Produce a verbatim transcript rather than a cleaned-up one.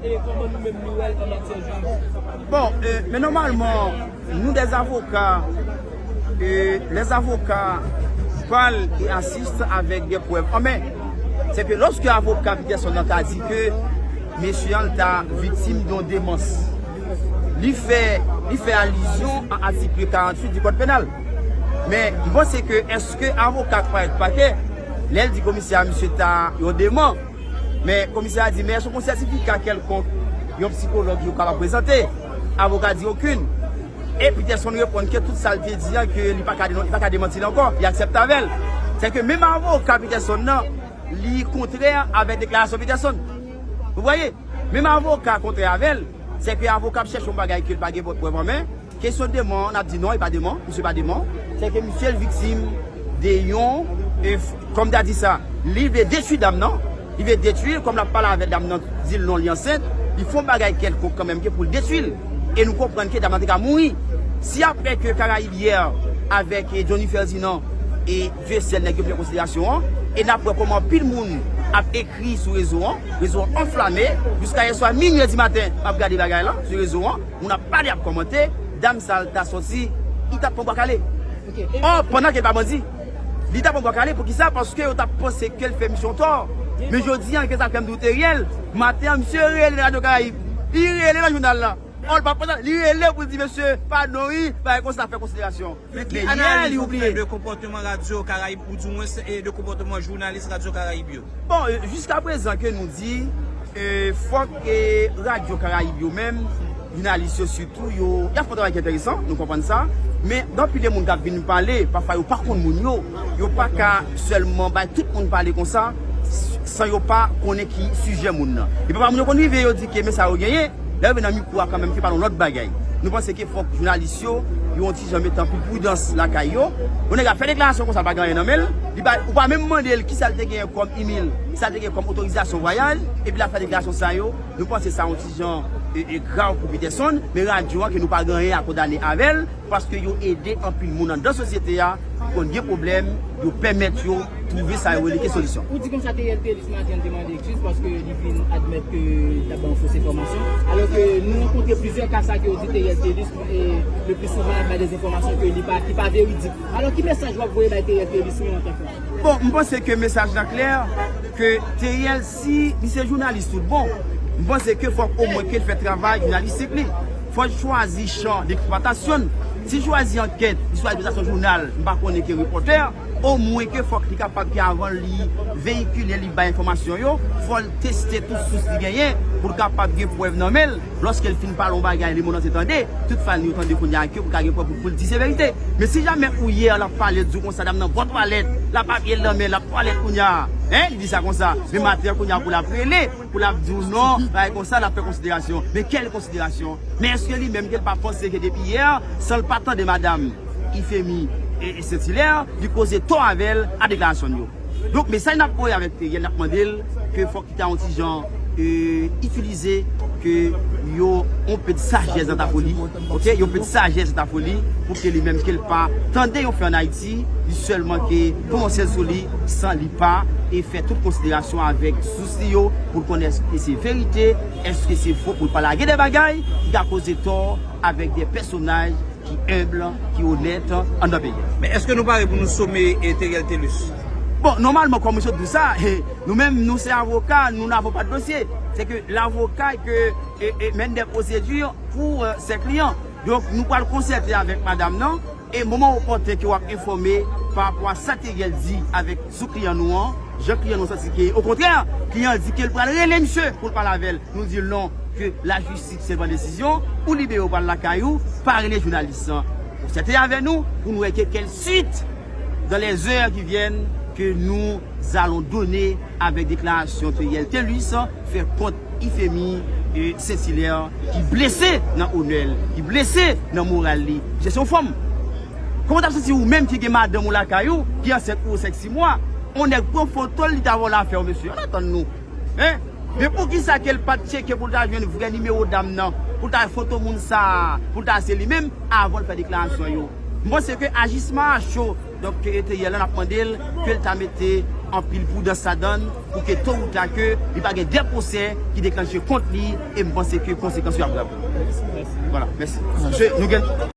E kòman nou menm nou wè l an matyè jiridik? Bon, euh, men nòmalman, nou dè avoka, euh, les avocats parlent et assistent avec des preuves en main. C'est que lorsque avoka Peterson nan ta di ke mesye an ta viktim de yon demans, li fè, li fè alizyon a atik karanntuit di kòd penal. Men, m panse ke èske avoka k parèt pakè, lè l di komisè a misye ta yon deman, men komisè a di, men èske yon sètifika kèlkonk yon sikològ yo kapab prezante? Avoka di okenn. E Peterson reponn ke tout sa l te di an, ke li pa ka denon-, li pa ka demanti l ankò, li aksepte avè l. Se ke menm avoka Peterson nan, li kontrè avèk deklarasyon Peterson. Vous voyez? Menm avoka kontrè avè l, se ke avoka ap chèche yon bagay ke l pa gen prèv an men. Kesyon deman, n ap di non, e pa deman, misye pa deman. Se ke misye l viktim de yon, e, f-, kòm ta di sa, li vle detwi dam nan, li vle detwi l, kòm l ap pale avè dam nan, di l non, li ansent, li fè yon bagay kèlkonk kanmenm ke pou l detwi l. E nou konprann ke dam nan te ka mouri. Si apre ke Karayib yè avèk, e, Johnny Ferdinand e Dieuseul nèg yo pran konsiderasyon an, e n ap wè kòman anpil moun ap ekri sou rezo an, rezo an anflame, jiska yè swa minui di maten, m ap gade bagay lan sou rezo an, moun ap pale, ap kòmante, dam sa l ta sòti, li t ap pran bwa kale. Ò, pandan ke l pa bandi, li t ap pran bwa kale, poukisa? Paske yo t ap panse ke l fè misye yon tò. Men jodi an, ke sa fè m di w Teriel, maten an, misye rele Radyo Karayib. Li rele nan jounal la. Ò, l pa kontan, li rele pou l di, mesye, padon wi, bagay konsa, fè konsiderasyon. Men ki analiz ou fè de konpòtman Radyo Karayib, oudimwens, e de konpòtman jounalis Radyo Karayib yo? Bon, e, jiska prezan ke nou di, e, fòk, e, Radyo Karayib yo menm, jounalis yo sitou, yo, y ap fè yon travay ki enteresan, nou konprann sa. Men, gen anpil de moun k ap vin pale, pafwa yo pa konn moun yo, yo pa ka sèlman bay tout moun pale konsa, s-, san yo pa konnen ki sijè moun nan. E pafwa moun yo konn rive, yo di ke men sa yo genyen, lè yo vin nan mikwo a kanmenm, ki pale yon lòt bagay. Nou panse ke fòk jounalis yo, yo yon ti jan mete anpil pridans lakay yo. Yon nèg ap fè deklarasyon konsa, pa gen anyen nan men l, li pa, ou pa menm mande l kisa l te genyen kòm email, kisa l te genyen kòm otorizasyon vwayaj, epi l ap fè deklarasyon sa yo. Nou panse sa yon ti jan, e, e, grav pou Peterson, men radyo an ke nou pa gen anyen a kondane avè l, paske yo ede anpil moun anndan sosyete a ki konn gen pwoblèm, yo pèmèt yo twouve sa yo rele ke solisyon. Ou di konsa Teriel Thelus maten an te mande eskiz paske li fin admèt ke l ap bay yon fos enfòmasyon. Alò ke nou rankontre plizyè ka sa ke yo di Teriel Thelus, e, le pli souvan l ap bay de enfòmasyon ke li pa, ki pa veridik. Alò ki mesaj w ap voye bay Teriel Thelus menm antanke... Bon, m panse ke mesaj la klè, ke Teriel, si li se jounalis tout bon, m panse ke fòk omwen ke l fè travay jounalistik li. Fò l chwazi chan deksplwatasyon l. Si l chwazi ankèt, li chwazi prezantasyon jounal, m pa konnen ki repòtè, omwen ke fòk li kapab ke avan li veyikile, li bay enfòmasyon yo, fò l teste tout sous li genyen pou l kapab gen prèv nan men l. Lòske l fin pale yon bagay, lemonn antye tande, tout fan li yo tande kounye a ke pou l ka gen prèv pou, pou l di se verite. Men si jamè ou yè l ap pale, di w konsa, dam nan bò twalèt, l ap papye l nan men l, l ap twalèt kounye a, en, li di sa konsa, men maten an kounye a pou l ap rele, pou l ap di w non, bagay konsa, l ap fè konsiderasyon. Men kèl konsiderasyon? Men èske li menm ke l pa panse ke depi yè, san l pa tande madanm Ifemi e, e Saint-Hilaire, li koze tò avè l a deklarasyon l yo? Donk, mesaj n ap voye avèk Teriel, n ap mande l ke fòk li ta yon ti jan, e, itilize ke yo, yon pe de sajès nan ta foli, oke, yon pe de sajès nan ta foli, pou ke li menm ke l pa tande yon fè ann Ayiti, li sèlman ke pwononse l sou li, san li pa, e, fè tout konsiderasyon avèk sous li yo, pou l konnen èske se verite, èske se fo, pou l pa lage de bagay ki ka koze tò avèk de pèsonaj ki enb, ki onèt anndan peyi a. Men èske nou pare pou nou some, e, Teriel Thelus? Bon, nòmalman, kòm m sot di w sa, e, nou menm, nou se avoka, nou n avoka de dosye. Se ke lavoka ke, e, e, mèt de pwosedi pou, e, se kliyan. Donk, nou pral konsète avèk madanm nan, e moman opòten ke w ap enfòme pa rapò a sa Teriel di avèk, sou kliyan nou an, jan kliyan nou an santi ke, okontrè, kliyan an di ke l pral rele misye pou l pale avè l. Nou di l non, ke lajistis se l pran desizyon, ou libere, ou pral lakay ou, pa rele jounalis lan. Konsète avè nou pou nou wè ke kèl suit dans les heures qui viennent que nous allons donner avec déclaration Teriel Thelus fè kont Ifemi, e, Saint-Hilaire ki blese nan onè l, ki blese nan moral li. Misye se yon fanm. Kòman w t ap santi ou menm ki gen madanm ou lakay ou, ki ansent pou ou senk sis mwa, yon nèg pran foto l, li ta vòlè afè w, mesye? Ann atann nou. Hein? Men poukisa ke l pa t tcheke pou l ta jwenn vrè nimewo dam nan, pou l ta wè foto moun sa a, pou l ta wè se li menm, avan l fè deklarasyon yo? M panse ke ajisman a cho, donk, ke Teriel la, n ap mande l ke l ta mete anpil pridans ladan l, pou ke to ou ta ke li pa gen de pwosè ki deklanche kont li, e m panse ke konsekans yo ap grav. Vwala, mèsi. Mesye, nou gen